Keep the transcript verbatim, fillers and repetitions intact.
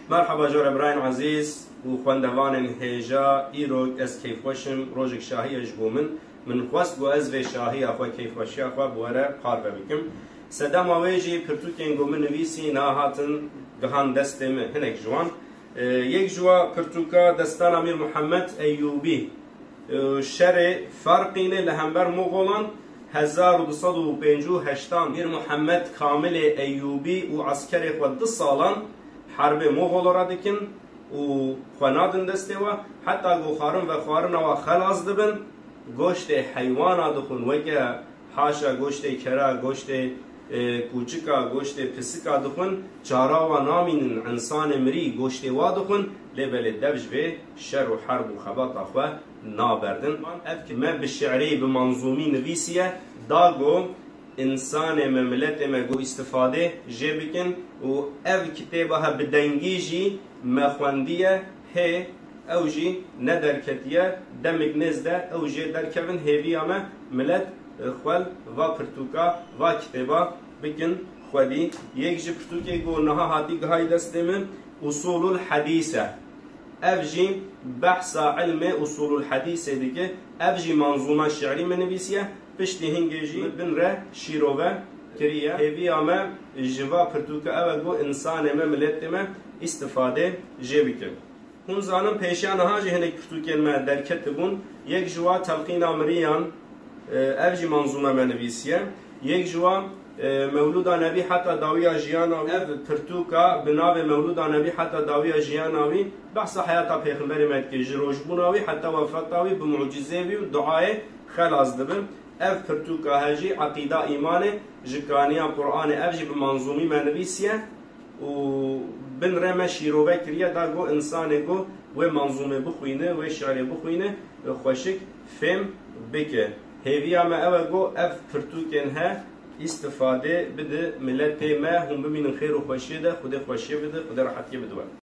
Merhaba jor e birayên ezîz û xwendevanên hêja. Îro ez keyfxweş im, rojek şahî ye ji bo min. Min xwest ku ez vê şahiya xwe, keyfxweşiya xwe bi we re parve bikim. Sedema wê jî pirtûkên ku min nivîsî niha hatin gihan destê min, hinek ji wan. Yek ji wa pirtûka destana Mîr Muhammed Eyyûbî. Şerê Ferqînê li hember Moxolan hezar û du sed û pêncî û heştan Mîr Muhammed Kamilê Eyyûbî û eskerê xwe du salan herbê Moxolo re dikin û xwe nadin destê we, heta ku xwarin vexwarina we xelas dibin, goştê heywana dixwin, weke haşa goştê kera, goştê, e, kûçika, goştê pisika dixwin, çara wa namînin, însanê mirî goştê wa dixwin, lê belê dev ji vê şer û herb û xebata xwe naberdin. Ev ki me bi şi'rî, bi manzûmî nivîsiye, da ku însanê me, miletê me ku îstifadê jê bikin û ev kitêba he bi dengî jî me xwendiye, hê ew jî nederketiye, demik nêz de ew jê derkevin, hêviya me milet, e, xwel va pirtûka, va kitêba bikin xwedî. Yek ji pirtûkê ku niha hatî gihayî destê min, Usulul Hadîs e. Ev jî behsa ilmê usulul hadîsê dike. Ev jî manzûma şi'rî min nivîsiye. Piştî hingê jî bin re şîrove kiriye. Hêviya me ji va pirtûka ew e ku însanê me, miletê me îstifadê jê bike. Hûn zanin pêşiya niha jî hinek pirtûkên me derketibûn. Yek ji wa Telqîna Miriyan, e, ev jî manzûma me nivîsiye. Yek ji wan, e, Mewlûda Nebî heta dawiya jiyana wî. Ev pirtûka bi navê Mewlûda Nebî heta dawiya jiyana wî behsa heyata Pêxemberê me dike, ji rojbûna wî heta wefata wî bi mucizê wî û duayê xelas dibin. Ev pirtûka he jî eqîda, îmanê, ji kaniya Qur'anê, ev jî bi manzûmî me nivîsiye û bin re me şîrove kiriye, da ku însanê ku wê manzûmê bixwîne, wê şi'rê bixwîne, xweşik fêm bike. Hêviya me ew e ku ev pirtûkên he îstifadê bide miletê me, hûn bimînin xêr û xweşiyê de, Xwedê xweşiyê bide, Xwedê rehetiyê bide we.